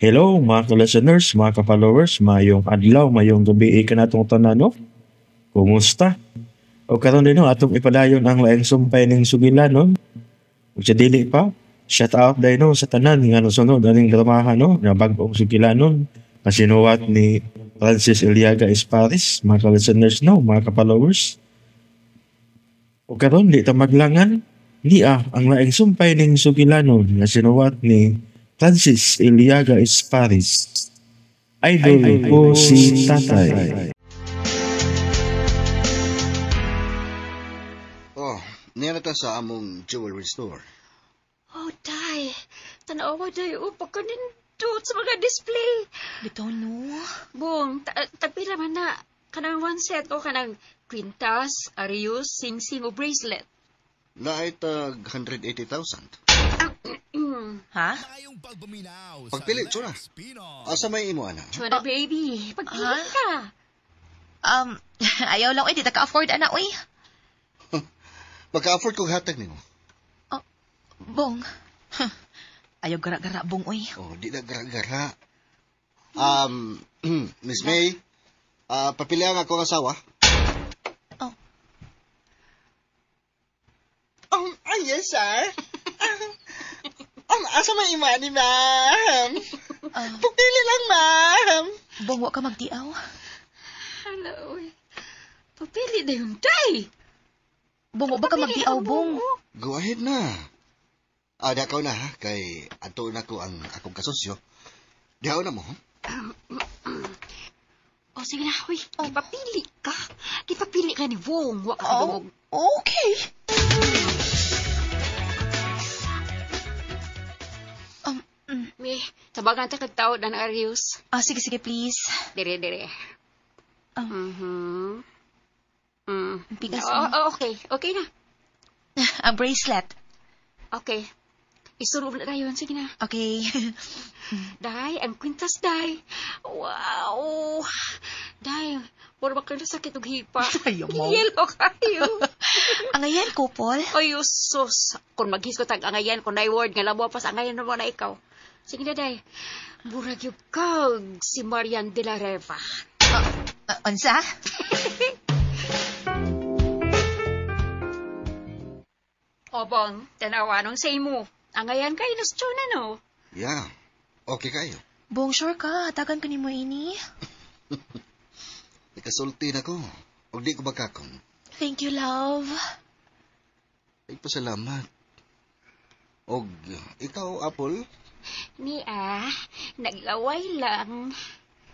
Hello mga ka-listeners, mga ka-followers, mayong adlaw, mayong gabi kanatong tanan, no? Kumusta? O karon din no, atong ipadayon ang laing sumpay ning sugilanon. Ug sa dili pa, shout out dahil no sa tanan nga nosunod aning dramahan no, nga bag-ong sugilanon nga sinuwat ni Francis Eliaga Esparis, mga ka-listeners no, mga ka-followers. O karon di ta maglangan, niya ang laing sumpay ning sugilanon nga sinuwat ni Francis Eliaga Esparis. Idol ko si Tatay. Oh, niya na ta sa among jewelry store. Oh, day. Tanawa, day. Oh, pagkanindot sa mga display. Bitaw, no? Bong, tagpila man na. Kanang one set o kanang kwintas, arius, sing-sing o bracelet. Naay tag 180,000. Ha? Pagpili, tsura. Asa may imo, ana? Chona, baby. Pagpili ka. Ayaw lang, oy. Di ta ka-afford, ana, oy. Magka-afford kong hatag nimo. Oh, Bong. Ayaw gara-gara, Bong, oy. Oh, di na gara-gara. Miss May, papili ang akong asawa. Oh. Yes, sir. Asa may imo ani, ma'am? Pagpili lang, ma'am. Bong, wa ka magtiaw. Hala, oy. Pagpili na yung day. Bong, wa ba ka magtiaw, Bong? Go ahead na. Dakaw na, ha? Kay ato na ko ang akong kasosyo. Dihaw na mo, ha? Oh, sige na, uy. Oh. Ipapili ka. Ipapili ka ni Bong. Wa ka oh, okay. Mi, tabagan ta kag tawod ang Arius. Ah, sige, sige, please. Dire, dire. Mm-hmm. Mm. Bigas. Oh, okay. Okay na. Ang bracelet. Okay. Isurob na tayo. Sige na. Okay. Day, ang kwintas, day. Wow! Day, puro ba kayo nasakit og hipa? Ayaw mo. Yelo kayo. Angayan, kupol? Ay, sus. Kung maghiskot ang angayan, kung na-word nga labo pas angayan na mo na ikaw. Sige na, day. Murag yung kag si Marian de la Reva. Unsa? Obong, tanawa nung sa imo. Angayan kayo na sa no? Yeah. Okay kayo. Bong, sure ka. Hatagan ko ni mo ini. Nakasulti na ko. Og di ko bakakon. Thank you, love. Ay, pasalamat. Og ikaw, Apple? Ni naglaway lang.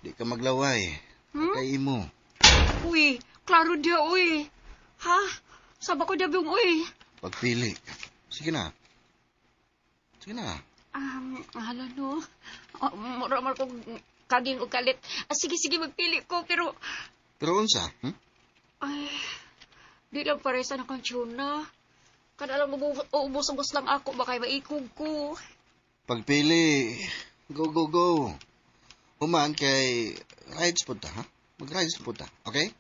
Di ka maglaway. Hmm? Kay imo. Uy, klaro diya, uy. Ha? Saba ko diya, uy. Pagpili. Sige na. Sige na. Hala no. Mura man kong kaging og kalit. Sige, sige, magpili ko, pero... Pero unsa? Hmm? Ay, di lang paresa na kang tuna. Kada lang uubos-ubos lang ako, baka maikog ko. Pagpili, go, go, go. Human kay rides po ta, ha? Mag-rides po ta, okay?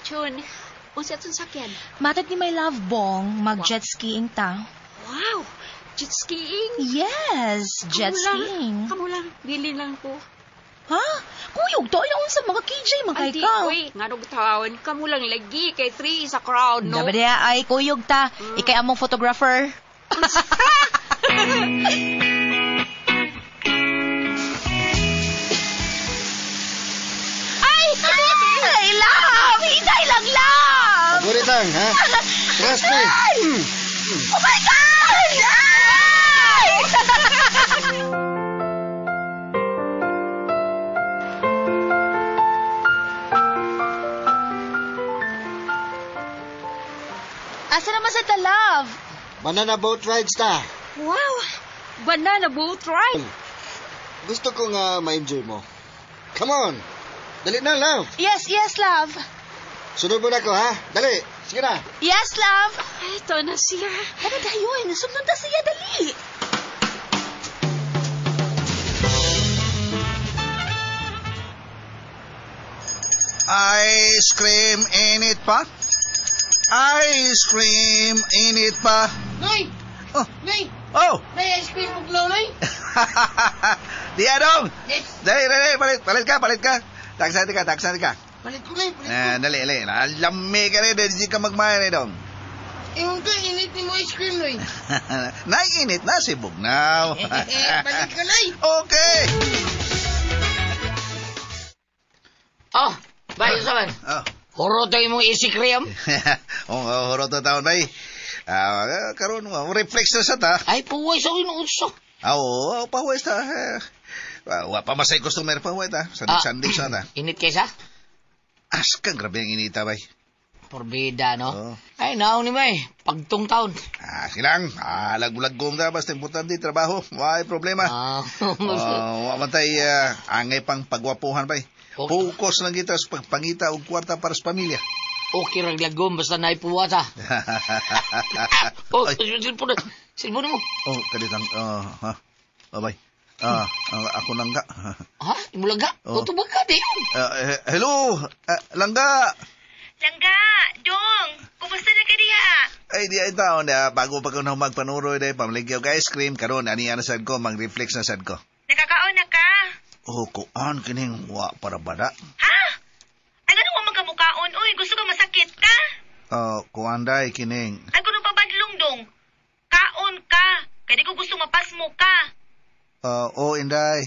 Chun, unsa atong sakyan? Matad ni my love, Bong, mag-jet skiing ta. Wow! Jet skiing? Yes, jet skiing. Kamu lang, bilin lang ko. Ha? Kuyog to, ayaw unsa mga KJ, mga Ay, di, ka. uy, nganong taon, kamu lang lagi, kay 3 sa crowd, no? Dapat niya, ay, kuyog ta. Ikay among photographer. Ay! Ay, love! Hinay lang, love! Pagurit lang, ha? Trust me! Ay! Oh my God! Ay! Asa naman sa ta, love? Banana boat rides ta. Wow! Banana boat ride! Gusto ko nga ma-enjoy mo. Come on! Dali na, love! Yes, yes, love. Sunod mo na ko, ha? Dali! Sige na! Yes, love! Ay, ito na siya. Ano dayon? Sunod na siya, dali! Ice cream init pa? Ice cream, init pa. Nay! Oh. Nay! Oh! Nay, ice cream buglaw, Nay! Di anong! Yes! Dali, dali, palit, palit ka, palit ka. Taksan ka, taksan ka. Palit ko, Nay, palit ko. Eh, dali, dali. Lami ka rin, di ka magmayan eh, dong. Ingon ka, init ni mo ice cream, Nay. Naiinit na si Bugnaw. Palit ko, Nay! Okay! Oh, bayo sa man. Oh. Huro tayo mong isi cream. Oh, huro to taon, bay. Ah, karon mo, reflex na sa ta. Ay, puway sa inuutso. Ah, oo, pahuway ta. Wa pa masay customer pahuway ta. Sandik-sandik sa ta. Init kaysa? Askang grabe ang inita, bay. Porbida, no? Oo. Ay, naong ni May. Pagtong taon. Ah, silang, lag-lag ta, basta importante trabaho. Why problema. Ah, Oh, wa man tay angay pang pagwapuhan, bay. Okay. Focus lang kita sa pagpangita og kwarta para sa pamilya. Okay raglag basta naipuwa ta. Oh, Ay. silpon na. Silpon mo. Oh, kaditang, oh, ha. Bye-bye. Ah, ako langga. Ha? Imulaga? Oh. Tutubag ka, di yun. Hello, langga. Langga, Dong, kumusta na ka diha? Ay, di ay taon na bago pa ko na magpanuroy day pamaligyaw ka ice cream karon ani ana sad ko mag-reflex na sad ko. Nakakaon na ka? Oh, kuan kining wa para bada. Ha? Ay, ganun mo magkamukaon? Uy, gusto ka masakit ka? Oh, kuan day kining. Ay, kuno pabadlong dong. Kaon ka. Kaya di ko gusto mapasmo ka. Oh, inday.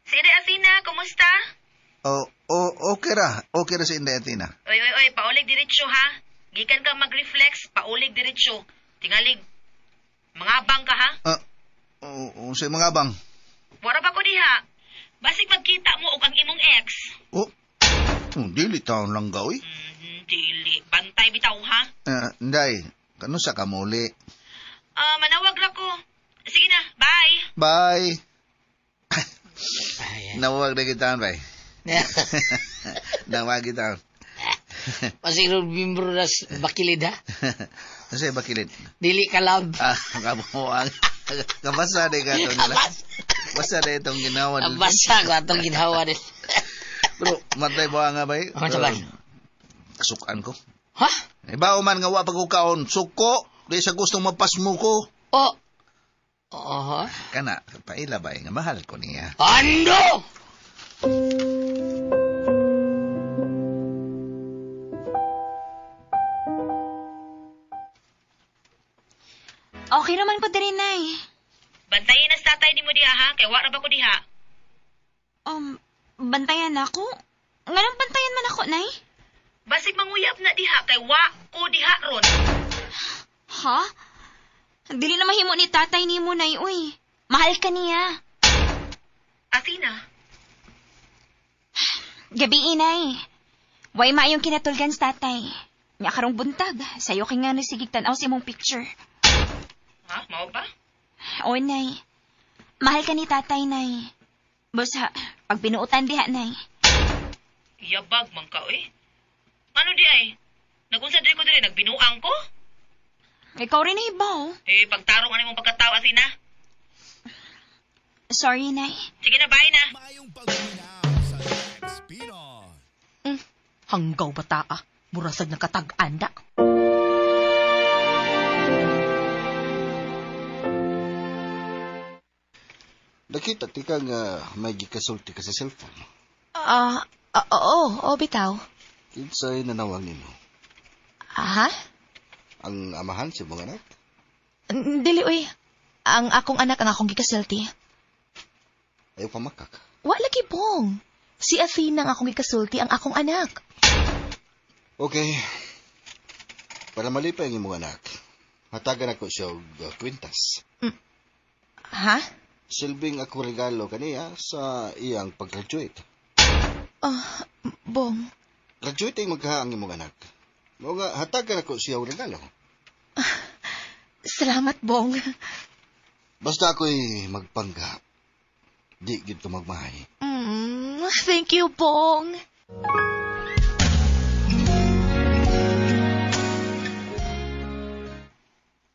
Si Inday Asina, kumusta? Oh, oh, okay ra. Okay ra si Inday Athena. Oy, oy, oy, paulig diretso ha. Gikan ka mag-reflex, paulig diretso. Tingalig, mga bang ka ha? Ah, oh, unsay mga bang? Wara pa ko diha. Basig magkita mo og ang imong ex. Oh, oh dili taon lang ga, oy. Dili. Bantay bitaw ha. Inday, kano sa kamuli? Manawag ra ko. Sige na, bye. Bye. Ay, Nawag na kita, bay. Nawag kita. Pasig remember na bakilid, ha? Kasi bakilid. Dili ka love. Ah, kabuang. Kabasa na ka ito nila. Basa na itong ginawa nila. Basa ko atong ginawa nila. Bro, matay ba nga bay? Ano sa ba? Kasukan ko. Ha? Ibaw man nga wa pagkukaon, suko. Di sa gustong mapasmo ko. Oh. Oh. Kana, paila bay nga mahal ko niya. Ando! Okay naman ko diri, Nay. Bantayin na sa tatay ni mo diha ha, kay wa ra ba ko diha. Bantayan ako? Nganong bantayan man ako, Nay? Basig manguyab na diha kay wa ko diha ron. Ha? Dili na mahimo ni tatay nimo, Nay, uy. Mahal ka niya. Athena, Gabi, Inay. Way maayong kinatulgan sa tatay. Nya karong buntag, sayo kay nga nasigig tan-aw sa imong picture. Ha? Mao ba? O, Nay. Mahal ka ni tatay, Nay. Busa, pag binuotan diha, Nay. Yabag man ka, oy. Ano di ay? Nagunsa diri ko diri nagbinuang ko? Ikaw rin ay ibaw. Eh, pagtarong ani mong pagkatao, Athena. Sorry, Nay. Sige na, bye na. Hanggaw bata ah. Murasag nakatag-anda. Nakita ti ka nga may gikasulti ka sa cellphone. Ah, oo, bitaw. Kinsay nanawag nimo? Ha? Ang amahan si mong anak? Dili, uy. Ang akong anak ang akong gikasulti. Ayaw pamakak. Wa lagi, Bong. Si Athena ang akong gikasulti ang akong anak. Okay. Para malipay ang imong anak, hatagan ako siya og kwintas. Ha? Silbing ako regalo kaniya sa iyang pag-graduate. Oh, Bong. Graduate ay magkaha ang imong anak. Mao nga hatagan ako siya og regalo. Salamat, Bong. Basta ako'y magpangga. Di gid ko magmahay. Thank you, Bong.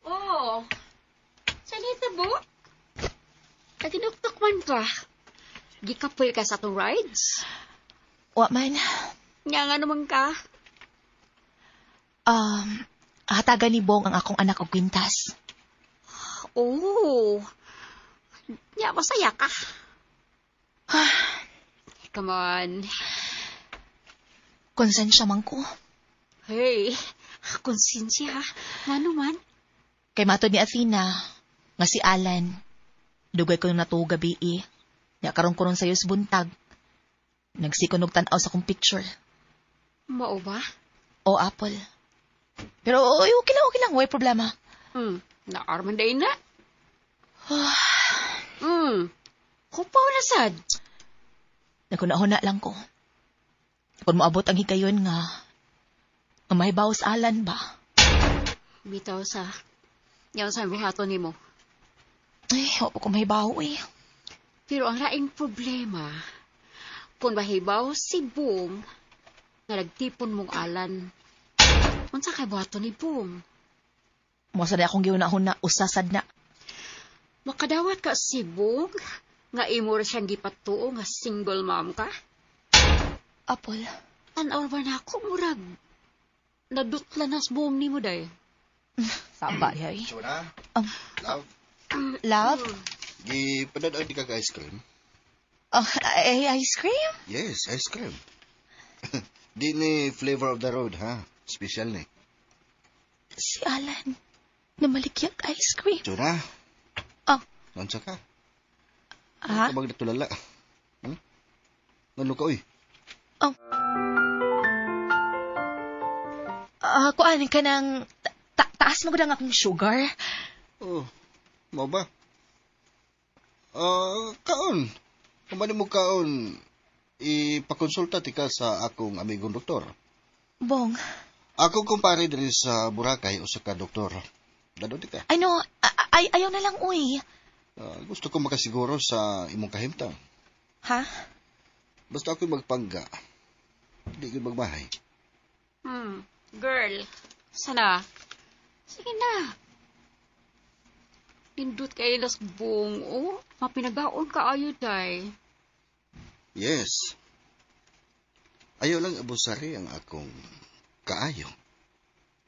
Oh. Salita bo? Katinuktok man ka. Gikapoy ka sa atong rides. Wa man. Nga nga naman ka. Hatagan ni Bong ang akong anak og kwintas. Oh. Nya, masaya ka. Come on. Konsensya man ko. Hey, konsensya ha. Ngano man? Kay matod ni Athena, nga si Alan, dugay ko yung natuo gabi eh. Nya karon koron sayo sa buntag. Nagsikonog tan-aw sa akong picture. Mao ba? O Apple. Pero oy, okay lang, way problema. Naarman day na. Kupaw na sad. Naguna-huna lang ko. Kung moabot ang higayon nga, nga may bawas Alan ba? Bitaw sa, yaw sa buhaton nimo. Ay, wa po ko mahibaw eh. Pero ang laing problema, kung mahibaw si Boom, nga nagtipon mong Alan, unsa kay buhaton ni Boom? Mo sa akong gihuna-huna, usasad na. Makadawat ka si Boom, nga imo ra siyang gipatuo nga single mom ka? Apple. Tan-aw ba na ako, murag? Nadutla na sa buong nimo day. Saba, yay. Chona? Love? Love? Gipadad-an di ka ice cream? Oh, ay, ice cream? Yes, ice cream. Di ni flavor of the road, ha? Special ni. Si Alan, namalikyag ice cream. Chona? Oh. Nansa ka? Ha? Kabag natulala. Ngano ka, uy? Oh. Kuan ka ng taas mo ang akong sugar. Oh, mao ba? Kaon. Kung ba mo kaon, ipakonsulta ti ka sa akong amigong doktor. Bong. Akong kumpare diri sa Boracay usa ka doktor. Dado ti ka. Ay no, ay ayaw na lang uy. Gusto ko makasiguro sa imong kahimtang. Ha? Basta ako'y magpangga. Di ko magmahay. Girl, sana. Sige na. Nindot kay las buong, oh. Mapinagaon ka ayo, day. Yes. Ayaw lang abusari ang akong kaayo.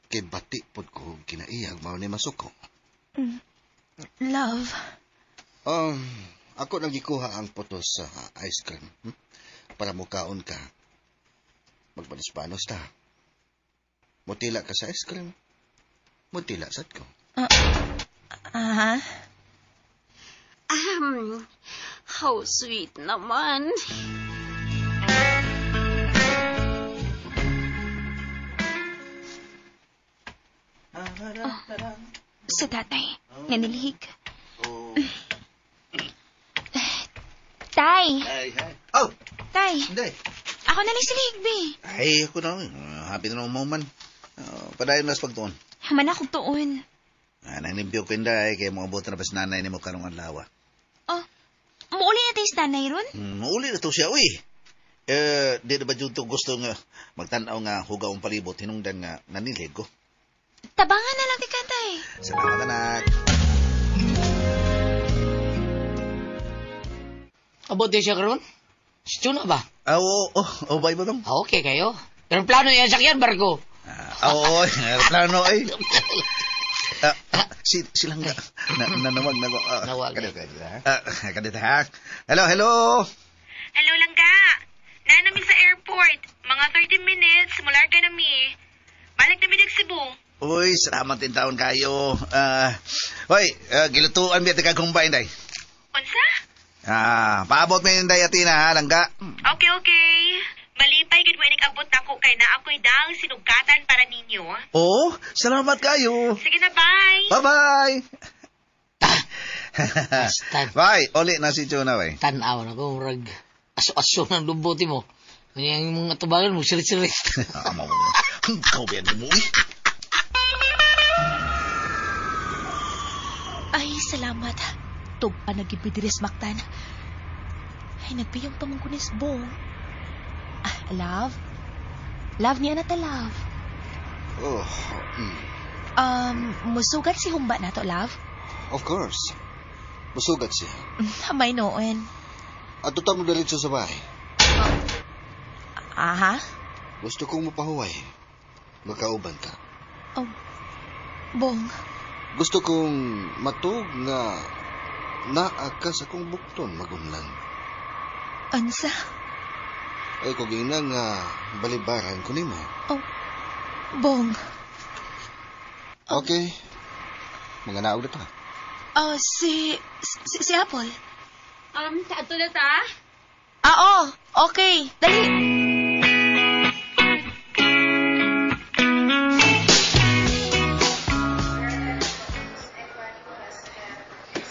Kay bati pod ko kinaiyag mao ni masuko. Love. Ako nang gikuha ang putos sa ice cream. Para mukaon ka. Magpanos-panos ta. Mutila ka sa ice cream. Mutila sad ko. Aha. How sweet naman. Oh, sa tatay, nga nilihig. Oh. Tay! Ay, ay. Oh! Tay! Hindi. Ako na lang silihig, be. Ay, ako na. Happy na naman man. Padayon na sa pagtuon. Haman akong tuon. Nanimpyo ko inday, kaya mga buta na pas nanay ni mo karong adlaw. Oh, muuli na tayo sa nanay ron? Muuli na to siya, uy. Di na ba dyan to gusto nga magtanaw nga hugaw ang palibot, hinungdan nga nanilhig ko. Tabangan na lang di ka, tay. Salamat, anak. Abot din siya karon? Si Chuna ba? Oo, oh, bye ba dong? Okay kayo. Pero plano yan sakyan, barko. Oo, plano ay. Silang nga. Nanawag na ko. Nawag. Kadito ha. Hello, hello. Hello lang ka. Naanami sa airport. Mga 30 minutes, mularga na mi. Balik na mi dag Cebu. Uy, salamat din taon kayo. Hoy, gilutuan mi at kagkumbay, day. Unsa? Paabot mi inday atina ha, langga. Okay, okay. Malipay gud mo inig abot nako kay naa ako'y daang sinugatan para ninyo. Oo, salamat kayo. Sige na, bye. Bye-bye. Bye, uli na si Chuna, bay. Tanaw na ko, murag aso-aso ng lubuti mo. Kanya yung mga tubangan mo, sirit-sirit. Ama mo, ang kawin mo, eh. Ay, salamat. Tugpa nagibidires maktan. Ay, nagpiyong pamangkunis bong. Love? Love niya na ta, love. Oh. Musugat si Humba na to, love? Of course. Musugat siya. May noon. At tuta mo diretso sa bahay. Aha? Gusto kong mapahuway. Magkauban ka. Oh. Bong, Gusto kong matug nga naa ka sa akong bukton magunlan. Ansa? Ay ko gina nga balibaran ko nimo. Oh, Bong. Okay. Mga naog na ta. Oh, si Apple. Ato na ta? Ah, oh, okay. Dali.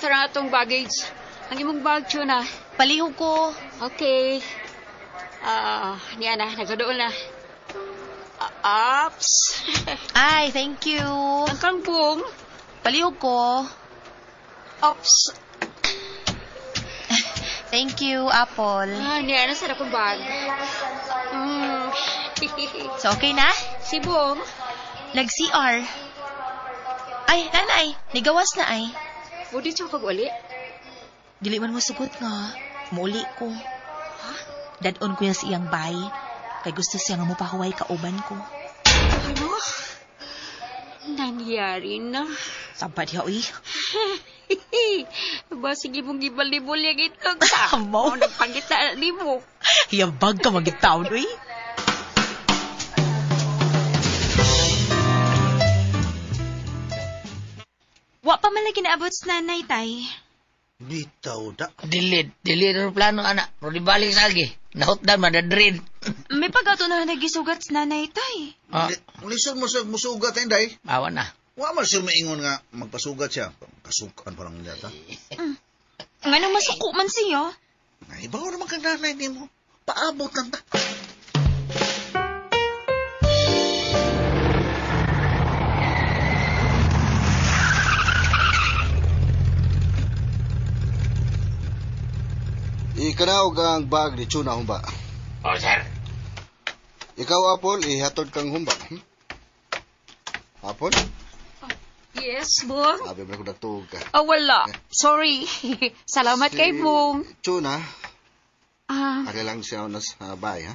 Tara atong baggage. Ang imong bag, Chuna. Palihog ko. Okay. Niya na. Nagkadoon na. Ups. Ay, thank you. Ang kang Bong. Palihog ko. Ups. Thank you, Apple. Niya na sa akong bag. So, okay na? Si Bong. Nag-CR. Ay, nanay. Nigawas na ay. Budi siya kag uli. Dili man mo sugot nga. Muuli ko. Ha? Dadon ko yan sa iyang bay. Kay gusto siya nga mupahuway kauban ko. Ano? Nangyari na. Sabad ya, uy. Ba, sige mong gibalibol yung itlog sa. Mo? Nagpangita ni mo. Yabag ka magitaon, uy. Wa pa man lagi naabot sa nanay, tay. Bitaw da. Dilid ang plano, anak. Pero di balik sa agi. Nahutdan, madadrin. May pag-ato na nagisugat sa nanay, tay. Ah. Lisod mo sa musugat, inday. Awa na. Wa man siya maingon nga magpasugat siya. Kasukan pa lang niya ta. Nganong masuko man siya? Ay, bawo naman kang nanay ni mo. Paabot lang ta. Ikanaog ang bag ni Chuna humba. Oh, sir. Ikaw, Apple, ihatod kang humba. Apple? Yes, Bong. Abi mo na kung nagtuog ka. Oh, wala. Sorry. Salamat kay Bong. Chuna, ari lang siya na sa bahay, ha?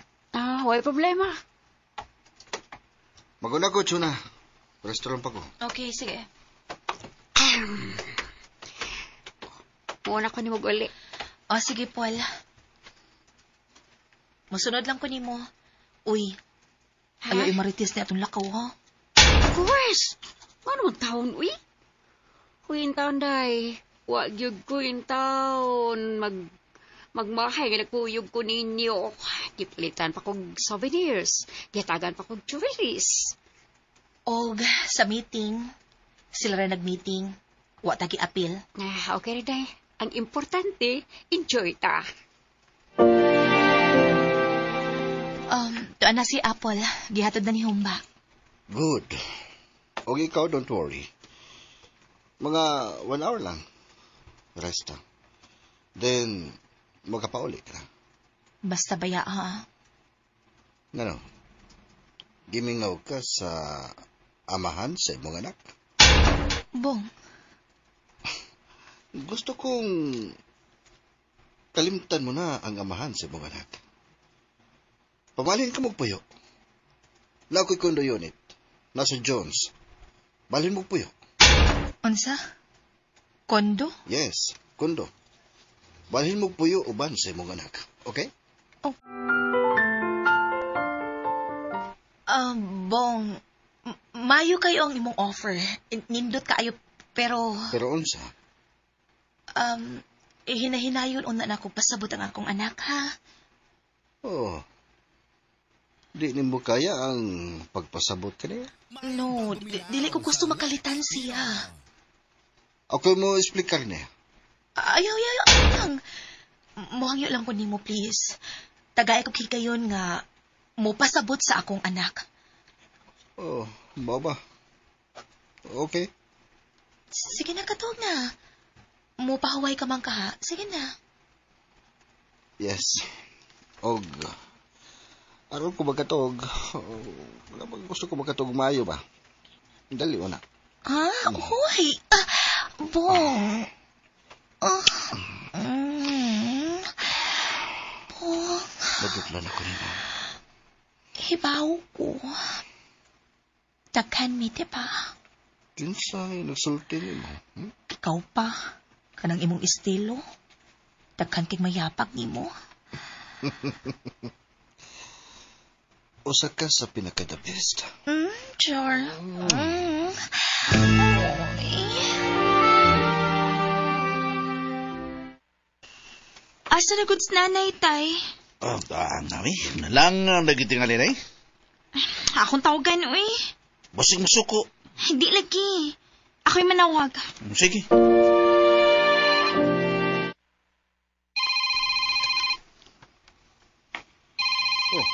Way problema. Maguna ko, Chuna. Restaurant pa ko. Okay, sige. Muna ko ni mag-uli. O, sige, Paul. Musunod lang ko nimo. Uy, Ha? ayaw imaritis na atong lakaw, ha? Of course. Ano man taon, uy? Uy, in taon, day. Wa gyud ko in taon. Magmahay nga nagpuyog ko ninyo. Gipalitan pa kog souvenirs. Gihatagan pa kog jewelries. Og sa meeting, sila rin nag-meeting. Wa tagi apil. Okay rin, day. Ang importante, enjoy ta. Tuan na si Apple. Gihatod na ni Humba. Good. Og ikaw, don't worry. Mga 1 hour lang. Rest ta. Then, magkapauli ka. Basta baya, ha? Ngano? Gimingaw ka sa amahan sa imong anak? Bong. Gusto kong kalimtan mo na ang amahan sa imong anak. Pamalhin ka magpuyo. Nako'y condo unit. Nasa Jones. Balhin mo puyo. Unsa? Kondo? Yes, kondo. Balhin mo puyo uban sa imong anak. Okay? Oh. Bong, mayo kayo ang imong offer. Nindot kaayo, pero... Pero unsa? Hinahinayon una na ako pasabot ang akong anak, ha? Oh. Di nimo kaya ang pagpasabot kaniya? No, dili ko gusto makalitan siya. Ako mo explicar niya. Ayaw, ayaw, ayaw lang. Muhangyo lang ko nimo, please. Tagay ko kikayon nga mo pasabot sa akong anak. Oh, baba. Okay. Sige na, katog na. Mo pahuway ka man ka, ha? Sige na. Yes. Og, aron ko magkatog. Gusto ko magkatog maayo ba? Dali na. Ha? Hoy! Bong! Bong. Nagutlan ako nimo. Hibaw ko. Daghan mi, diba? Kinsay nagsulti nimo? Hmm? Ikaw pa. Kanang imong estilo. Daghan kay mayapag nimo. Usa ka sa pinaka the best. Sure. Asa na goods nanay, tay? Oh, nami. Nalang nagitingali na eh. Akong tawagan, uy. Basig masuko. Hindi lagi. Ako'y manawag. Sige. Oh.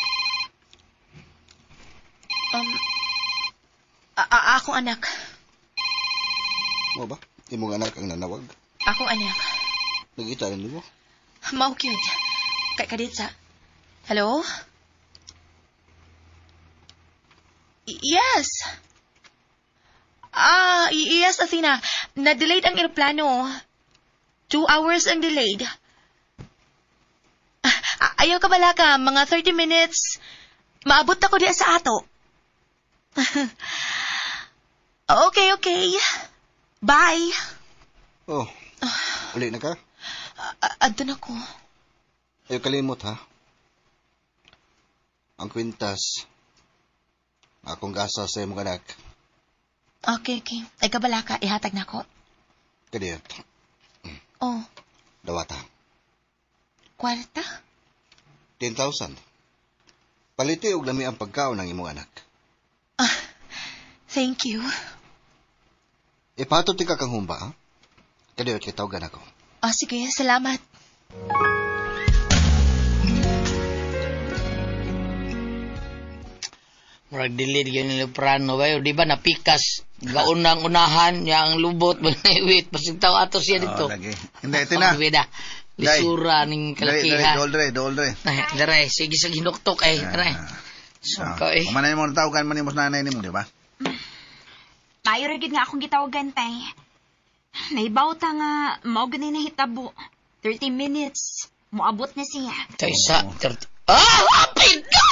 Akong anak. Mo ba? Imong anak ang nanawag? Akong anak. Nagita rin mo? Mao cute. Kay kaditsa. Hello? Yes. Ah, yes, Athena. Na-delayed ang eroplano. 2 hours ang delayed. Ayaw ka bala ka, mga 30 minutes. Maabot ako diya sa ato. Okay, okay. Bye. Oh, uli na ka? Adto na ko. Ayaw kalimot, ha? Ang kwintas, akong gasa sa imong anak. Okay, okay. Ay kabala ka, ihatag na ko. Kadiyot. Oh. Dawata. Kwarta? 10,000. Paliti og lami ang pagkaon ng imong anak. Thank you. Ipatod ti ka kang humba, ha? Kadiyot, kay tawagan ako. Oh, sige, salamat. Murag dili gyud ni Prano ba, di ba napikas gaunang unahan niya ang lubot manaiwit pasitaw ato siya dito. Oh, lagi. Hindi ito na. Lisura ning kalakihan. Dole, dole. Dere, sige sa ginuktok ay, dere. So ka eh. Kumanay mo tawagan man nimo sa nanay nimo, di ba? Tayo ra gid nga akong gitawagan tay. Naibaw ta nga mao gani nahitabo. 30 minutes moabot na siya. Kaysa 30. Ah, apid ka!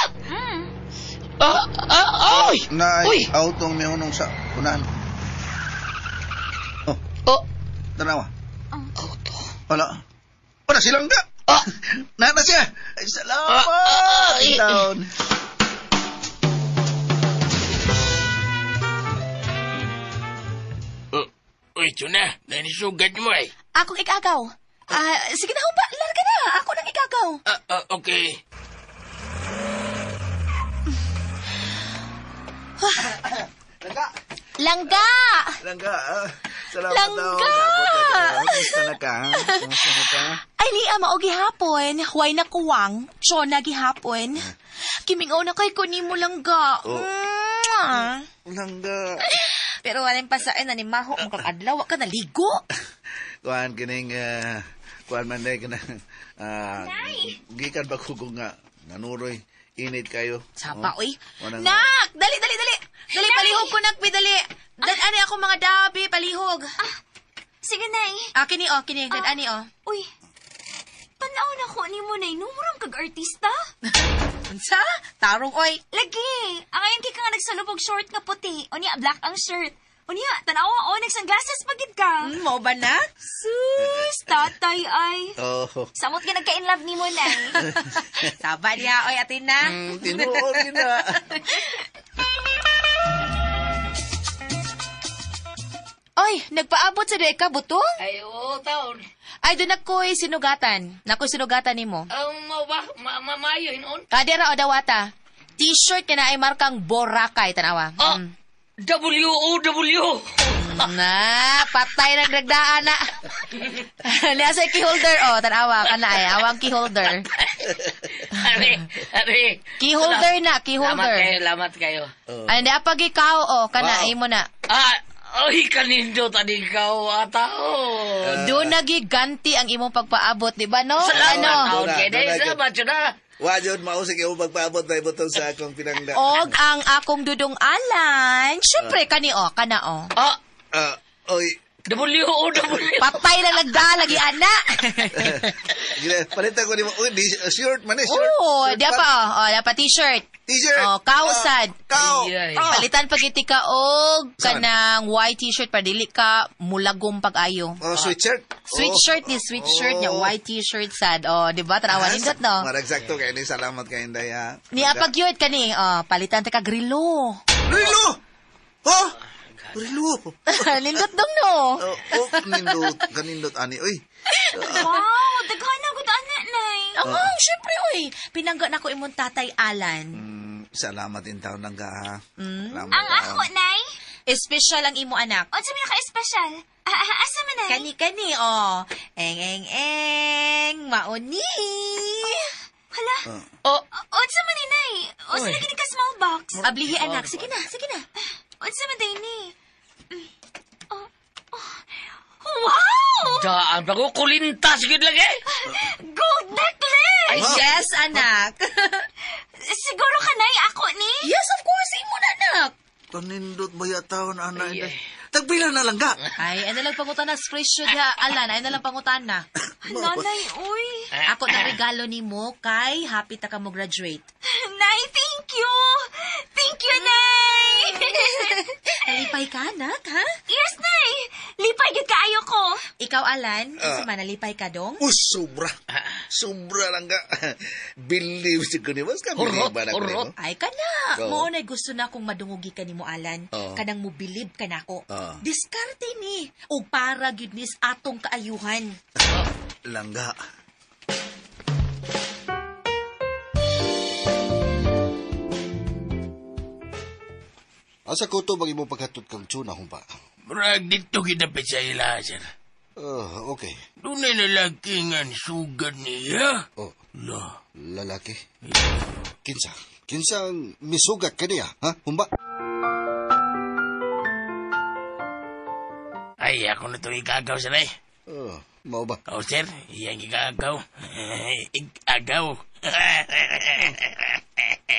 Oy! Naay, autong mihunong sa unahan. Oh. Oh. Tanawa. Auto. Wala. Wala silang ka. Ah. Nana siya. Ay, salamat. Down. Uy, Tuna. Nanisugad mo eh. Akong ikagaw. Sige na, humba. Larga na. Ako nang ikagaw. Okay. Langga! Langga! Langga! Salamat Langga! daw. Kumusta na ka? Kumusta na ka? Ay, liya, mao gihapon. Huway na kuwang. Chona gihapon. Kimingaw na kay kunin mo, Langga. Oh. Langga. Pero walang pasain na ni Maho. Mukhang adlaw ka naligo. Kuan, kining, kuan man na, kanang, gikan ba ko nga, nanuroy. Init kayo. Sapa, oy. Nak! Dali, dali, dali! Dali, palihog ko, nak. Dali. Dad-ani ako mga dabi, palihog. Sige, Nay. Kini, oh, kini. Dad-ani, oh. Uy, tanaw na ko ni mo, Nay. Numurang kag-artista. Unsa? Tarong, oy. Lagi. Angayon kay ka nga nagsalubog short nga puti. Unya, black ang shirt. Unya, tanawa, oh, nag-sunglasses pagid ka. Mo ba na? Sus, tatay ay. Oh. Samot ka nagka-in-love ni mo, Nay. Saba niya, oy, atin na. Tinuod yun na. Oy, nagpaabot sa doy ka, butong? Ay, oo, taon. Ay, doon ako'y sinugatan. Nako'y sinugatan ni mo. Mo ba? Mamayo, hinoon? Kadera o dawata. T-shirt ka na ay markang Boracay, tanawa. Oh, W-O-W. Na, patay ng dagdaan na. Niya sa key holder, oh, tanawa ka na ay, awang key holder. Are. Key holder na, key holder. Lamat kayo, Ay, hindi, apag ikaw, oh, kana, Wow. imo na. Ay, kanindo, tani ikaw, ata, oh. Doon nagiganti ang imong pagpaabot, di ba, no? Salamat, Ano? taon kay Doon na, Salamat, yun na. Wajod, mausig yung pagpaabot na ibutong sa akong pinangda. Og ang akong dudong Alan, syempre, kani, oh, kana, oh. Oy, W-O-W. Patay lang nagdala, gi ana. Palitan ko ni mo. Uy, di, shirt man eh. Shirt. Oo, Shirt di pa, oh, dapat t-shirt. T-shirt. Oh, kausad. Kao. Ay, ay. Palitan pag iti ka og Saan? kanang white t-shirt para dili ka mulagom pag-ayo. Oh, sweatshirt. Sweatshirt ni sweatshirt niya, Oh. white t-shirt sad. Oh, di ba? Tanawa nindot no. Marag sakto kay ni salamat kay Inday ha. Ni apag yun kani, oh, palitan ta ka grilo. Rilo. Oh! Rilo. Nindot dong no. Oh, oh, nindot, kanindot ani. Uy. Wow, daghan na gud ana, Nay. Oh, syempre oy. Pinangga na ko imong tatay Alan. Salamat in taon lang ka ha. Salamat, Ang ako, Nay. Espesyal ang imo anak. Unsa man ka-espesyal? Asa man, Nay? Kani kani oh. Eng eng eng mauni. Hala. Oh, Unsa man ni, Nay? Unsa Uy. na gini ka small box? Ablihi anak, sige na, sige na. Unsa man day ni? Oh, oh. Wow! daan pa ko. Kulintas gud lang eh. Gold necklace! Ay, Yes, anak. Siguro ka, Nay, ako ni? Yes, of course, imo na anak. Kanindot ba ya taon ana Ay, Inday? Tagpila na lang ka. Ay, ano lang pangutana, screenshot ha, Alan, ay ano lang pangutana. Nanay, uy. Ako na regalo nimo kay happy ta ka mo graduate. Nay, thank you! Thank you, Nay! Nalipay ka, anak, ha? Yes, Nay! Lipay gid kaayo ko. Ikaw, Alan, unsa man nalipay ka dong? Uy, sobra. Sobra lang ka. Believe si ko ni Mas ka believe ba na ko Urot, nimo? Ay ka na. Oo. Mao na gusto na kong madungugi ka nimo, Alan. Oo. Kanang mobilib ka nako. Oo. Diskarte ni og para gyud nis atong kaayuhan. Langga. Asa ko to bang imong paghatod kang tuna humba? Murag dito gidapit sa ila, sir. Oh, okay. Dunay lalaki nga sugad niya. Oh, La. lalaki. Kinsa? Kinsa ang misugat kaniya, ha? Humba? Ay, ako na ito igagaw, sir eh. Oh, mao ba? Oh, sir, iyang igagaw. Igagaw.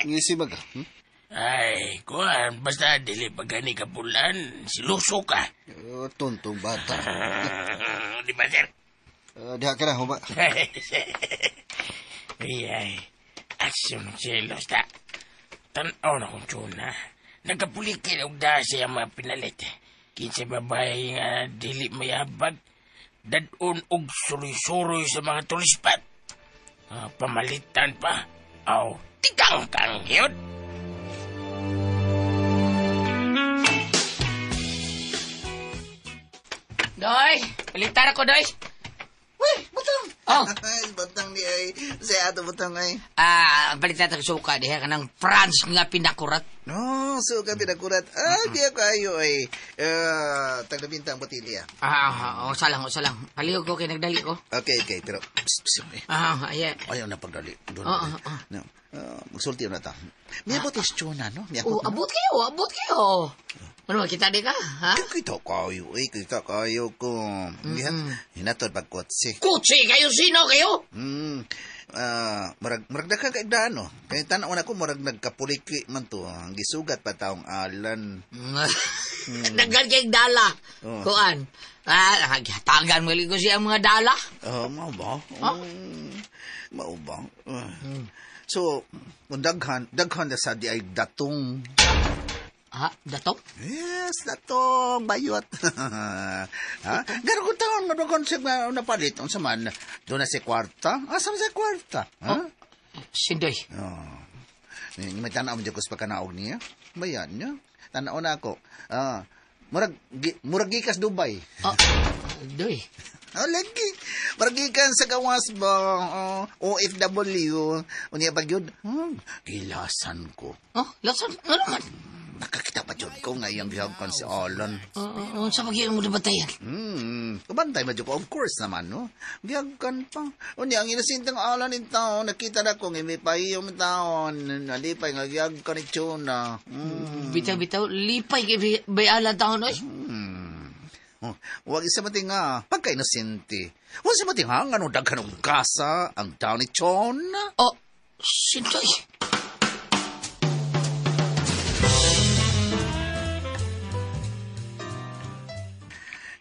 Ngisi ba ka? Ay, kuan, basta dili pa gani kapulan, siluso ka. Oh, tontong bata. Di ba, sir? Diha ka na, humba. Ay, ay. Aksyon, selos ta. Tanaw na kong tsuna. Nagkapulikin og da siya mga pinalit. Kinsa babae nga dili mayabag, dadon og suroy-suroy sa mga turispat. Pamalitan pa. Aw, tigang kang yun. Doy, palitan ako, Doy. Uy, butang. Oh. Ay, butang di ay. Sa ato butang ay. Palitan ako suka diha kanang France nga pinakurat. No, suka pinakurat. Ay, di ako ayo ay. Taglabintang botilya. Oh, salang, oh, salang. Palihog ko kay nagdali ko. Okay, okay, pero psst, psst, eh. Ay. Ayaw na pagdali. Doon. Oo, oo. No. Magsulti na ta. Miabot is tuna, no? Miabot. Oh, abot kayo, abot kayo. Ano, kita di ka, ha? Kita kayo, eh. Kita kayo ko. Hinatod pagkotse. Kutsi kayo, sino kayo? Murag daghan kay daan, no? Kaya tanaw na ko, murag nagkapuliki man to. Ang gisugat pa taong alan. Daghan kay dala. Oh. Kuan. Tagan mo ko siya ang mga dala. Oh, mao ba? Mao ba? So, kung daghan na sa di ay datong. Ha? Datong? Yes, datong, bayot. Ha? Garo ko taon, nga siya nga napalit. Unsa man, doon na si kwarta? Asa man si kwarta? Ha? Oh, sindoy. Oh. May tanaw mo dyan ko sa pagkanaog niya. Bayan niya. Tanaw na ako. Murag gikas Dubai. Oh, doy. Oh, lagi. Murag gikan sa gawas ba? Oh, OFW. Unya pag yun, gilasan ko. Oh, lasan? Ano man? Nakakita pa dyan ko nga iyang bihag kon si Alan. Sa pag-iyon mo nabatayan? Kubantay mo dyan ko. Of course naman, no? Bihag kan pa. Unya, ang inosinteng Alan in taon, nakita na ko nga may pahiyong taon. Nalipay nga bihag ka ni Chona. Bitaw-bitaw, lipay kay bay Alan taon, oy. Oh, wag isa mating nga, pagka-inosente. Huwag sa mating nga, ano daghan og gasa ang taon ni Chona. Oh, sintoy.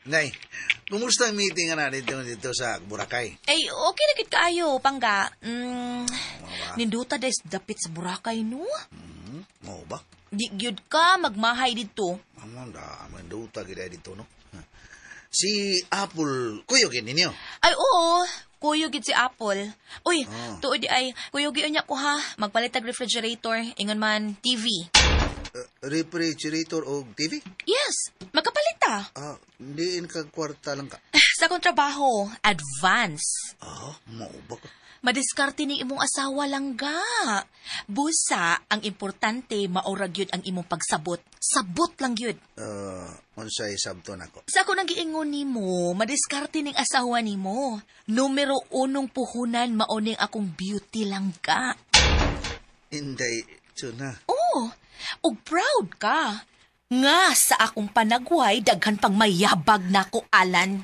Nay, kumusta ang meeting na dito sa Boracay? Ay, okay na gid kaayo, pangga. Ninduta des dapit sa Boracay, no? Mao ba? Di gyud ka magmahay dito. Amo da, manduta gid dito, no? Si Apple, kuyo gid ninyo. Ay, oo. Kuyo gid si Apple. Uy, tuod di ay, kuyo gyud niya ko ha. Magpalit tag refrigerator, ingon man TV. Refrigerator o TV? Yes, magkapalit ta. Diin ka kwarta lang ka. Sa akong trabaho, advance. Mao ba ka? Madiskarte ni imong asawa lang ga. Busa, ang importante maorag yun ang imong pagsabot. Sabot lang yun. Unsay sabton ako? Sa ako nang giingon nimo, madiskarte ning asawa nimo. Numero unong puhunan maoning akong beauty lang ga. Inday, Chona. Oh, ug proud ka. Nga sa akong panagway, daghan pang mayabag nako, Alan.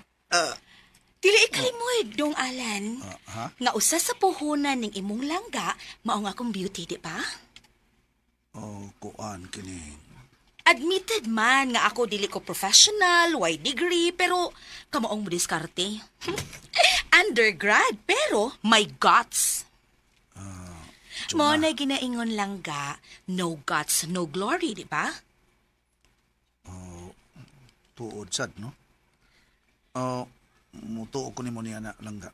Dili ikalimod, dong Alan. Ha? Nga usa sa puhunan ning imong langga, mao nga akong beauty, di ba? Oh, kuan kini. Admitted man nga ako dili ko professional, why degree, pero kamaong mo diskarte. Undergrad, pero may guts. Mo na ginaingon langga, no guts, no glory, di ba? Oh, tuod sad, no? Oh, mutuo ko nimo niya na langga.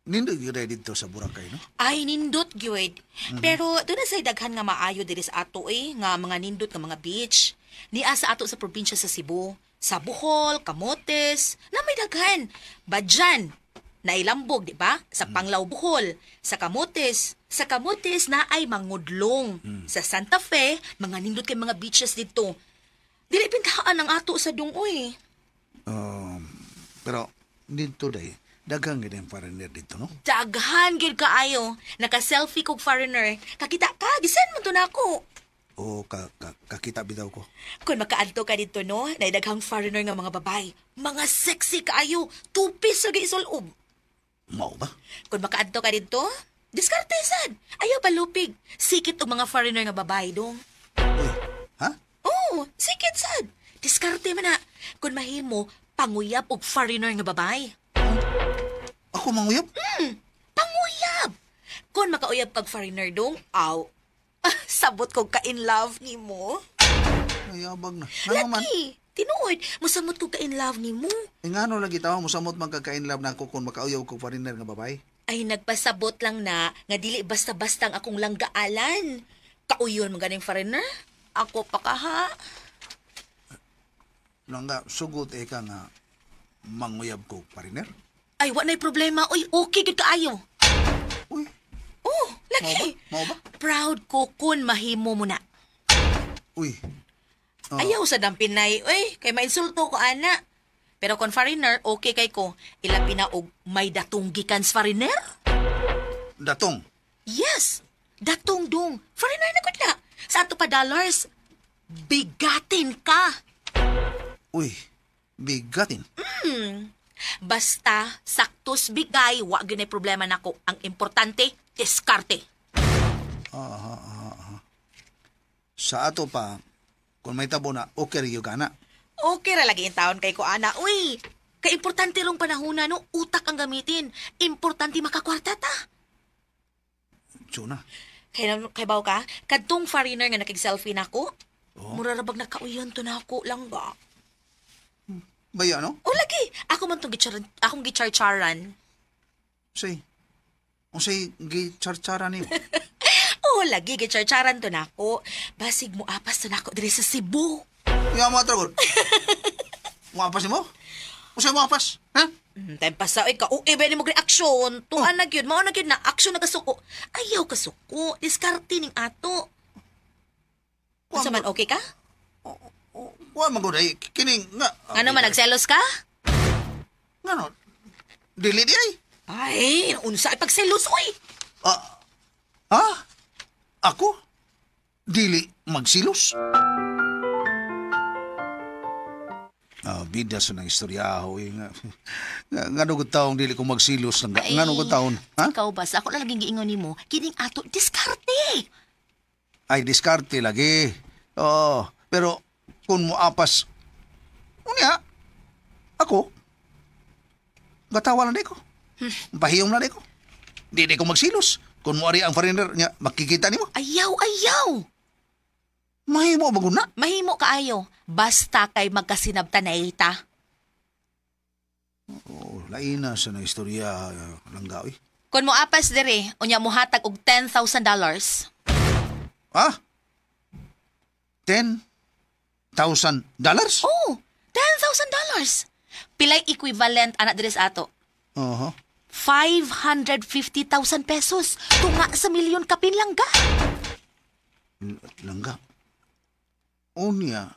Nindot gyud dito sa Boracay, no? Ay, nindot gyud. Pero doon na say daghan nga maayo diri sa ato nga mga nindot nga mga beach. Nia sa ato sa probinsya sa Cebu, sa Bohol, Camotes, na may daghan. Badyan, nailambog, di ba? Sa Panglao Bohol, sa Camotes. Sa Camotes na ay mangudlong. Sa Santa Fe, mga nindot kay mga beaches dito. Dili pintahaan ang ato sa dungoy. Pero dito day, daghang gid ang foreigner dito, no? Daghan gid kaayo. Naka-selfie kog foreigner. Kakita ka, gisan man to nako. O kakita bitaw ko. Kung makaadto ka dito, no, na daghang foreigner nga mga babae. Mga sexy kaayo, two-piece ra isulob. Mao ba? Kung makaadto ka dito, diskarte sad. Ayaw palupig. Sikit og mga foreigner nga babae dong. Uy, ha? Oh, sikit sad. Diskarte man na. Kung mahimo, panguyab og foreigner nga babae. Ako manguyab? Panguyab! Kung makauyab kag foreigner dong, aw. Sabot ko ka in love nimo. Nayabag na. Ngano man? Lagi, tinuod, musamot ko ka in love nimo. Ngano lagi tawo musamot man ka in love nako kung makauyab kog foreigner nga babae? Ay, nagpasabot lang na nga dili basta-basta ang akong langgaalan. Kauyon man ganing foreigner. Ako pa ka ha. Langga, sugot e ka nga manguyab ko foreigner? Ay, wa na'y problema. Uy, okay gud kaayo. Uy. Oh, lagi. Mao ba? Proud ko kun mahimo mo na. Uy. Oh. Ayaw sa dampinay. Uy, kay mainsulto ko, ana. Pero kung foreigner, okay kay ko. Ilabi na og may datong gikan sa foreigner? Datong? Yes. Datong dong. Foreigner na kudla. Sa ato pa dollars, bigatin ka. Uy, bigatin? Basta, saktos bigay, wa gyud problema nako. Ang importante, diskarte. Sa ato pa, kung may tabo na, okay rin yung gana. Okay ra lagi in taon kay ko, ana. Uy, kaimportante rong panahona, no? Utak ang gamitin. Importante makakwarta ta. Tsuna. Kay baw ka, kadtong foreigner nga nakig-selfie nako, Oh. mura ra bag nakauyon to nako lang ba? Baya, no? O lagi, ako man tong akong gicharcharan. Say, unsay gicharcharan nimo? Oh, lagi gicharcharan to nako. Basig mo apas to nako diri sa Cebu. Nga mo atragod. Mo apas nimo? Unsay mo apas? Ha? Time pa sa ka. O, iba ni mo reaksyon. Tuan na gyud, mao na gyud na aksyon na kasuko. Ayaw kasuko, diskarte ning ato. Unsa man okay ka? Wa man gud ay kining nga. Ngano man nagselos ka? Ngano? Dili di ay. Ay, unsa ay pagselos oy? Ha? Ako? Dili magsilos? Bida sa nang istorya ho eh, nga. Ngano gud taong dili ko magsilos lang. Ngano gud taon? Ha? Ikaw ba sa ako na laging giingon nimo, kining ato diskarte. Ay diskarte lagi. Oo, pero kung moapas Unya, ako, gatawa lang di ko. Pahiyom na di ko. Di di ko magsilos. Kung muari ang foreigner niya, makikita nimo. Ayaw, ayaw! Mahimo ba guna? Mahimo kaayo. Basta kay magkasinabtan na ita. Oh, lain na sa na istorya langga, oy. Kung mo apas dire, unya mohatag og $10,000. Ha? $10,000? Oh, $10,000. Pilay equivalent ana diri sa ato? Oho. 550,000 pesos. Tunga sa milyon kapin langga. Langga. Unya.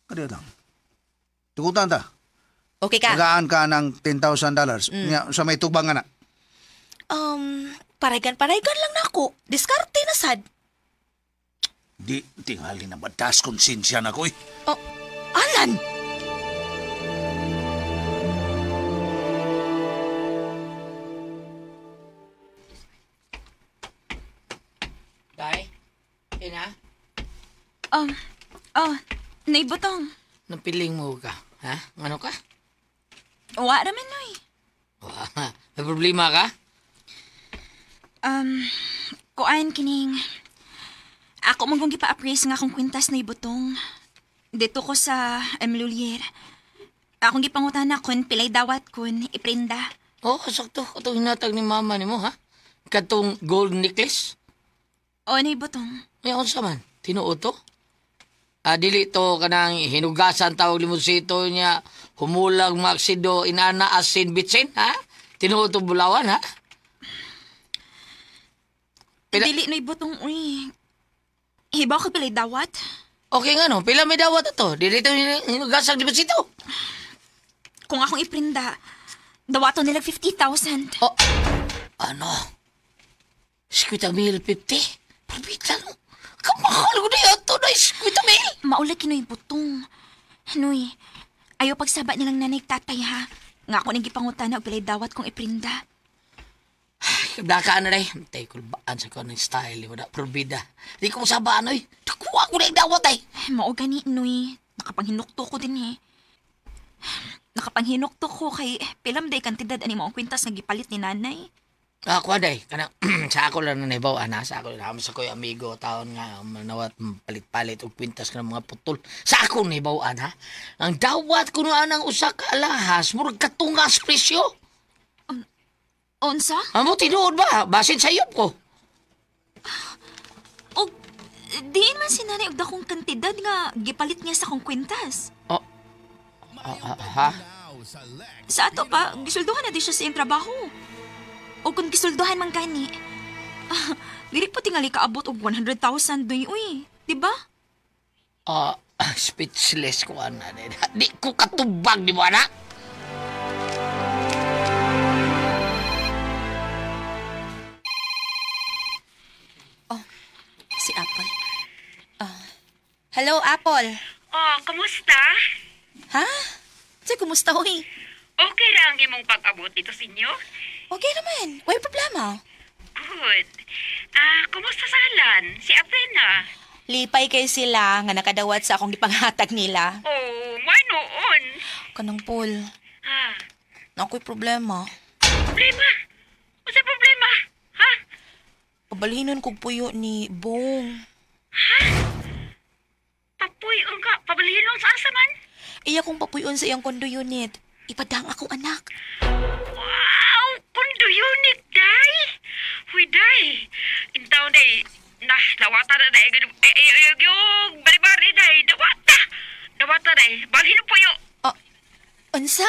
Kadiya lang. Tugutan ta. Okay ka? Tagaan ka ng $10,000. Unya, sa may tubang nga na. Paraygan-paraygan lang nako. Diskarte na sad. Di, tingali na batas konsensya na ko eh. Oh, Alan! Day, ina, Oh, naibutong. napiling mo ka, ha? Ano ka? Wa raman, Noy. Wah, may problema ka? Kuan kining. Ako man kong gipa-appraise nga akong kwintas na ibutong. Dito ko sa M. Lulier. Akong gipangutana kun pilay dawat kun iprinda. Oh, sakto. Katong hinatag ni mama nimo, ha? Katong gold necklace? O, naibutong. Ay, unsa man? Tinuod to? Ah, dili to kanang hinugasan tawag limonsito niya, humulag maksido, inana asin bitsin, ha? Tinuod to bulawan, ha? Dili na ibutong, uy. Hibaw ka pilay dawat? Okay nga no, pila may dawat ato? Dili to hinugasan limonsito. Kung akong iprinda, dawato nila 50,000. Oh, ano? Skwita mil 50? Probita no? Kamahal ko na yato na skwita mil! Maula kinoy butong. Noy, ayaw pagsaba nilang nanay tatay ha. Nga ako nang gipangutana og pilay dawat kong iprinda. Kabdaka na rin. Tay, kulbaan sa ko ng style. Wala, probida. Di ko masabaan, oy. Nakuha ko na yung dawat, ay. Mao gani, Noy. Nakapanghinukto ko din eh. Nakapanghinukto ko kay pilam day kantidad ani mo ang kwintas nga gipalit ni nanay. Ako, day. Kana, sa ako lang na naibaw, ana. Sa ako lang. Sa ko'y amigo, taon nga, manawat, palit-palit, og kwintas ka ng mga putol. Sa ako naibaw, ana. Ang dawat ko na anang usa ka alahas, murag katungas presyo. Unsa? Amo, tinuod ba? Basin sa iyop ko. Og diin man si nanay og dakong kantidad nga gipalit niya sa akong kwintas. Oh. Ha? Sa ato pa, gisulduhan na di siya sa iyang trabaho. O kung gisulduhan man gani, dili po tingali kaabot og 100,000 doy, uy. Di ba? Speechless ko, ana. Di ko katubag, di mo, anak? Oh, si Apple. Hello, Apple. Oh, kumusta? Ha? Say, kumusta, uy? Okay ra ang imong pag-abot dito sa inyo? Okay naman. Way problema. Good. Kumusta sa Alan? Si Athena? Lipay kay sila nga nakadawat sa akong gipanghatag nila. Oh, may noon. Kanang Paul, Ah, ako'y problema. problema? Unsa problema? Ha? Pabalhinon kog puyo ni Bong. Ha? Papuy-on ka? Pabalhinon sa asa man? Iya kong papuyon sa iyang condo unit. Ipadang akong anak. Wow! Condo unit, day! Huy, day! Intaw, day. Nah, dawata na, day. Ay, yung bari-bari, day. Dawata! Dawata, day. Balhin po yun. Oh, unsa?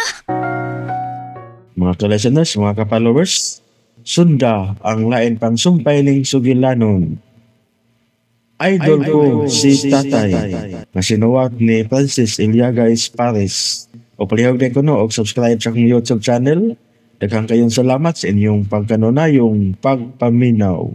Mga ka-listeners, mga ka-followers, sunda ang lain pang sumpay ning sugilanon. Idol ko si Tatay, nga sinuwat ni Francis Iliaga Paris. O palihog din ko no, og subscribe sa akong YouTube channel. Daghang kayong salamat sa inyong pagkanunayong pagpaminaw.